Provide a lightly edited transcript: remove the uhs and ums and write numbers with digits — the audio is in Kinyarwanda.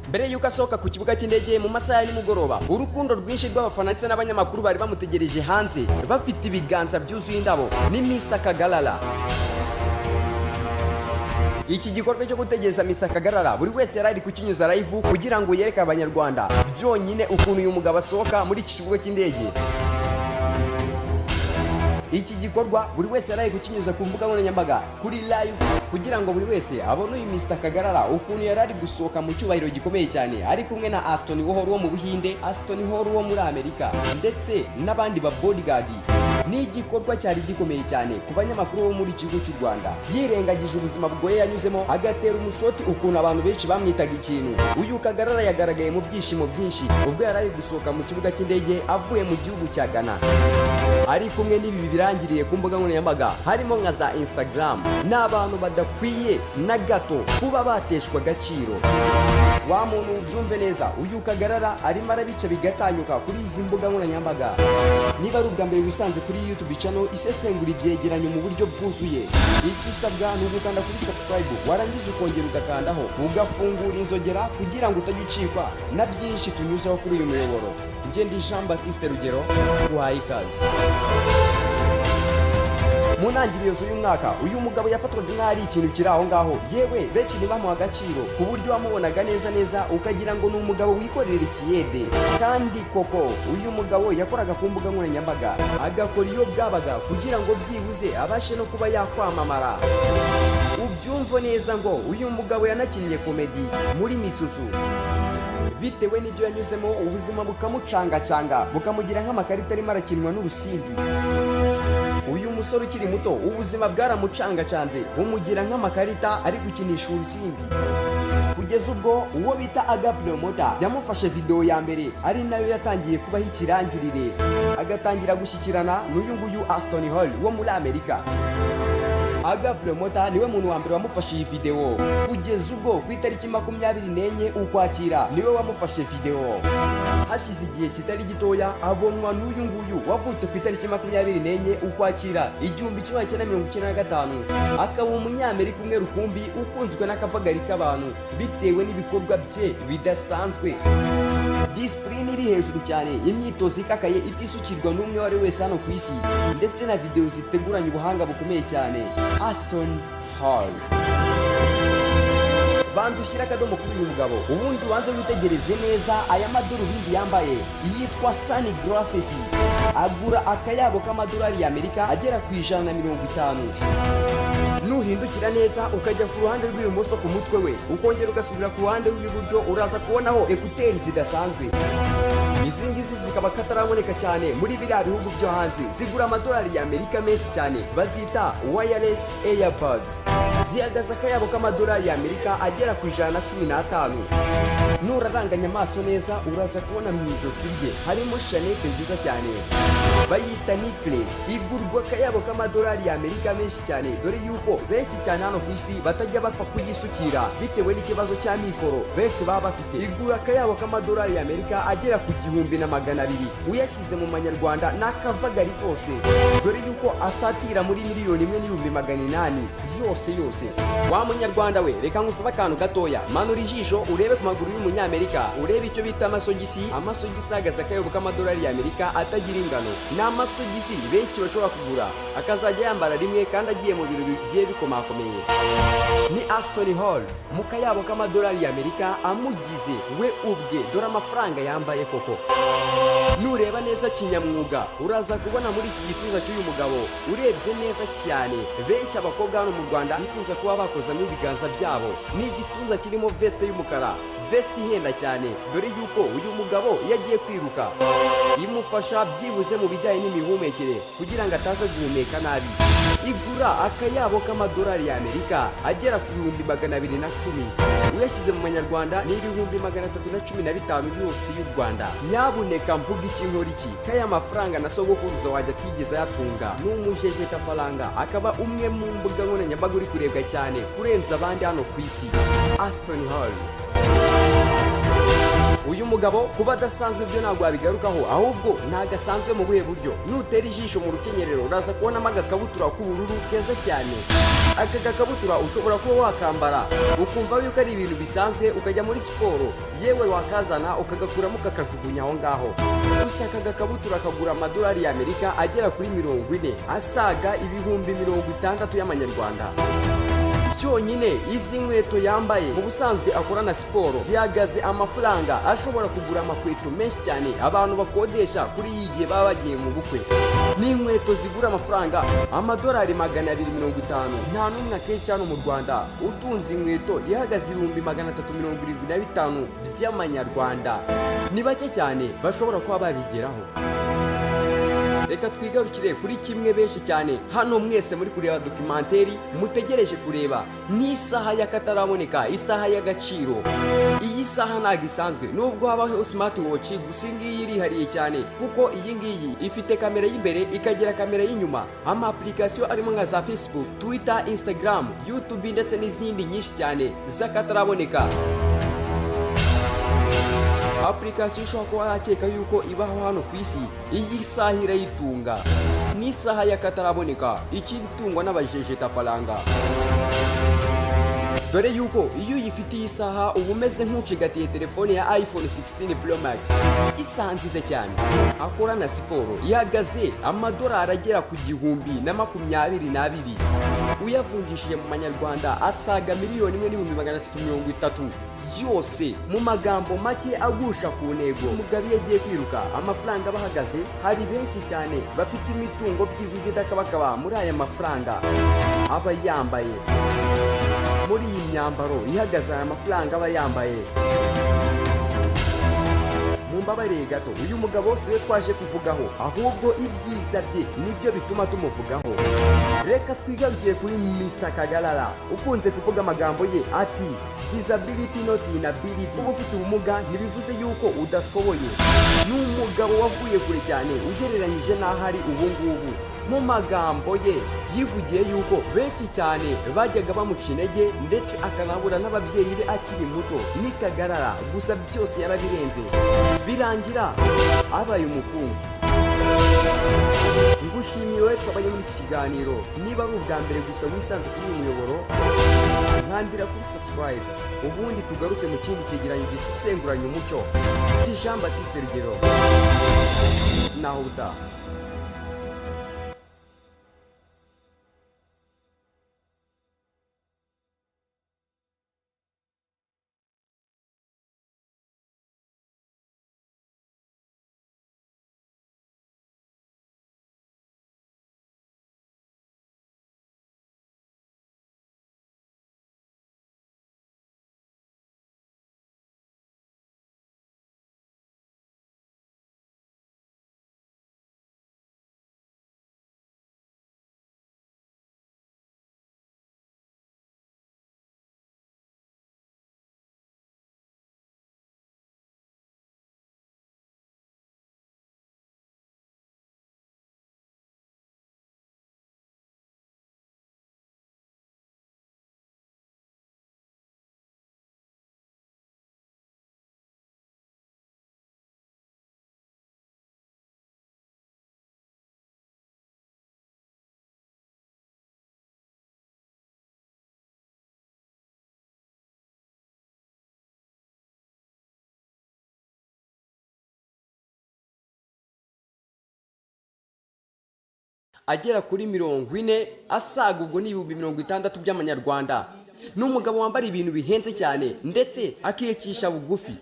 Mbere y'uko asohoka ku kibuga cy'indege mu masaha ya nimugoroba, urukundo rwinshi rw'abafana ndetse n'abanyamakuru bari bamutegereje hanze bafite ibiganza byuzuye indabo, ni Mr Kagarara. Iki gikorwa cyo gutegereza Mr Kagarara, buri wese yari ari kukinyuza live kugira ngo yereke Abanyarwanda byonyine ukuntu uyu mugabo asohoka muri iki kibuga cy'indege. Iki gikorwa buri wese yari ari kukinyuza ku mbuga nkoranyambaga kuri live kugira ngo buri wese abone uyu Mr Kagarara ukuntu yari ari gusohoka mu cyubahiro gikomeye cyane, ari kumwe na Aston Hall wo mu Buhinde, Aston Hall wo muri Amerika ndetse n'abandi ba bodyguard. Ni igikorwa cyari gikomeye cyane ku banyamakuru bo muri gihugu cy'u Rwanda. Yirengagije ubuzima bugoye yanyuzemo, agatera umushoti ukuntu abantu benshi bamwitaga ikintu, uyu Kagarara yagaragaye mu byishimo byinshi ubwo yari ari gusohoka mu kibuga cy'indege avuye mu gihugu cya Ghana, ari kumwe n'ibi birangiriye ku mbuga nkoranyambaga harimo nka za Instagram. Ni abantu badakwiye na gato kuba bateshwa agaciro. Wa muntu, ubyumve neza, uyu Kagarara arimo arabica bigatanyuka kuri izi mbuga nkoranyambaga. Niba ari ubwa mbere wisanze kuri YouTube channel isesengura ibyegeranyo mu buryo bwuzuye, icyo usabwa ni ugukanda kuri subscribe, warangiza ukongera ugakandaho ugafungura inzogera kugira ngo utajya ucikwa na byinshi tunyuzeho kuri uyu muyoboro. Njye ndi Jean Baptiste Rugero, uhaye ikaze. Mu ntangiriro z'uyu mwaka, uyu mugabo yafatwaga nk'aho ari ikintu kiri aho ngaho, yewe benshi ntibamuha agaciro, ku buryo wamubonaga neza neza ukagira ngo ni umugabo wikorera ikiyede. Kandi koko uyu mugabo yakoraga ku mbuga nkoranyambaga, agakora iyo bwabaga kugira ngo byibuze abashe no kuba yakwamamara. Ubyumve neza ngo uyu mugabo yanakinnye comedy muri Mitsutsu. Bitewe n'ibyo yanyuzemo, ubuzima bukamucangacanga, bukamugira nk'amakarita arimo arakinwa n'urusimbi. Uyu musore ukiri muto, ubuzima bwaramucangacanze, bumugira nk'amakarita ari gukinisha urusimbi, kugeza ubwo uwo bita Aga Promota yamufashe videwo ya mbere, ari nayo yatangiye kubaho ikirangirire, agatangira gushyikirana n'uyu nguyu Aston Hall wo muri Amerika. Aga Promota niwe muntu wa mbere wamufashe iyi videwo, kugeza ubwo ku itariki 24 Ukwakira niwe wamufashe videwo. Hashize igihe kitari gitoya abonwa n'uyu nguyu wavutse ku itariki 24 Ukwakira 1995, akaba Umunyamerika umwe rukumbi ukunzwe n'akavagari k'abantu bitewe n'ibikorwa bye bidasanzwe, disipurine iri hejuru cyane, imyitozo ikakaye itisukirwa n'umwe uwo ari we wese hano ku isi, ndetse na videwo ziteguranye ubuhanga bukomeye cyane. Aston Hall, banza ushyire akadomo kuri uyu mugabo, ubundi ubanze witegereze neza aya madarubindi yambaye yitwa sunglasses, agura akayabo k'amadolari y'Amerika agera ku 150. Nuhindukira neza ukajya ku ruhande rw'ibumoso ku mutwe we, ukongera ugasubira ku ruhande rw'iburyo, uraza kubonaho écouteurs zidasanzwe. Izi ngizi zikaba kataraboneka cyane muri biriya bihugu byo hanze, zigura amadolari y'Amerika menshi cyane, bazita wireless earbuds, zihagaze akayabo k'amadolari y'Amerika agera ku 115. Nuraranganya amaso neza, uraza kubona mu ijosi rye harimo chaînette nziza cyane bayita necklace, igurwa akayabo k'amadolari y'Amerika menshi cyane, dore yuko benshi cyane hano ku isi batajya bapfa kuyisukira bitewe n'ikibazo cya mikoro benshi baba bafite. Igura akayabo k'amadolari y'Amerika agera ku 1200. Uyashyize mu manyarwanda ni akavagari kose, dore yuko asatira muri 1,800,000 yose yose. Wa Munyarwanda we, reka ngusabe akantu gatoya: manura ijisho urebe ku maguru y'Umunyamerika, urebe icyo bita amasogisi. Amasogisi ahagaze akayabo k'amadolari y'Amerika atagira ingano. Ni amasogisi benshi bashobora kugura akazajya yambara rimwe kandi agiye mu birori bigiye bikomakomeye. Ni Aston Hall mu kayabo k'amadolari y'Amerika amugize we ubwe. Dore amafaranga yambaye koko. Nureba neza kinyamwuga, uraza kubona muri iki gituza cy'uyu mugabo, urebye neza cyane, benshi abakobwa hano mu Rwanda bifuza kuba bakozamo ibiganza byabo. Ni igituza kirimo veste y'umukara, veste ihenda cyane, dore yuko uyu mugabo iyo agiye kwiruka imufasha byibuze mu bijyanye n'imihumekere kugira ngo ataza guhumeka nabi. Igura akayabo k'amadolari y'Amerika agera ku 210,000. Uyashyize mu manyarwanda ni 315,000 yose y'u Rwanda. Nyabuneka, mvuga iki, nkora iki, kaya mafaranga na sogokuruza wajya atigeze ayatunga? Ni umujejetafaranga, akaba umwe mu mbuga nkoranyambaga uri kurebwa cyane kurenza abandi hano ku isi, Aston Hall. Uyu mugabo kuba adasanzwe byo ntabwo wabigarukaho, ahubwo ntabwo asanzwe mu buhe buryo? Nutera ijisho mu rukenyerero, uraza kubonamo agakabutura k'ubururu keza cyane. Aka gakabutura ushobora kuba wakambara ukumva yuko ari ibintu bisanzwe, ukajya muri siporo, yewe wakazana ukagakuramo ukakajugunya aho ngaho. Gusa aka gakabutura kagura amadolari y'Amerika agera kuri 40, asaga 60,000 y'amanyarwanda. Cyonyine izi nkweto yambaye mu busanzwe akorana siporo zihagaze amafaranga ashobora kugura amakweto menshi cyane abantu bakodesha kuri iyi gihe baba bagiye mu bukwe. Ni inkweto zigura amafaranga amadolari 250. Nta n'umwe akenshi hano mu Rwanda utunze inkweto ihagaze 375,000 by'amanyarwanda. Ni bake cyane bashobora kuba babigeraho. Reka twigarukire kuri kimwe benshi cyane hano mwese muri kureba documentary mutegereje kureba, ni isaha y'akataraboneka, isaha y'agaciro. Iyi saha ntabwo isanzwe, nubwo habaho smart watch, gusa iyi ngiyi irihariye cyane kuko iyi ngiyi ifite kamera y'imbere, ikagira kamera y'inyuma, ama application arimo nka za Facebook, Twitter, Instagram, YouTube ndetse n'izindi nyinshi cyane z'akataraboneka. Application ushobora kuba wakeka yuko ibaho hano ku isi, iyi saha irayitunga. Ni isaha y'akataraboneka ikindi itungwa n'abajejetafaranga, dore yuko iyo uyifitiye isaha uba umeze nk'ucigatiye telefone ya iPhone 16 Pro Max. Isaha nziza cyane akora na siporo ihagaze amadolari agera ku 1,022. Uyavunjishije mu manyarwanda asaga 1,330,000 yose. Mu magambo make agusha ku ntego, umugabo iyo agiye kwiruka amafaranga aba ahagaze. Hari benshi cyane bafite imitungo byibuze idakabakaba muri aya mafaranga aba yambaye, muri iyi myambaro ihagaze aya mafaranga aba yambaye. Mumbabarire gato, uyu mugabo siwe twaje kuvugaho, ahubwo ibyiza bye nibyo bituma tumuvugaho. Reka twigarukire kuri Mr Kagarara ukunze kuvuga amagambo ye ati: "Disability not inability." Kuba ufite ubumuga ntibivuze yuko udashoboye. Ni umugabo wavuye kure cyane ugereranyije n'aho ari ubu ngubu. Mu magambo ye yivugiye yuko benshi cyane bajyaga bamuca intege, ndetse akanabura n'ababyeyi be akiri muto. Ni Kagarara, gusa byose yarabirenze birangira abaye umukungu. Ngushimiye wowe twabanye muri iki kiganiro. Niba ari ubwa mbere gusa wisanze kuri uyu muyoboro, nkandira kuri subscribe, ubundi tugaruke mu kindi cyegeranyo gisesenguranye umucyo. Jean Baptiste Rugero, naho ubutaha. Agera kuri 40, asaga ubwo ni 60,000 by'amanyarwanda. Ni umugabo wambara ibintu bihenze cyane ndetse akiyicisha bugufi.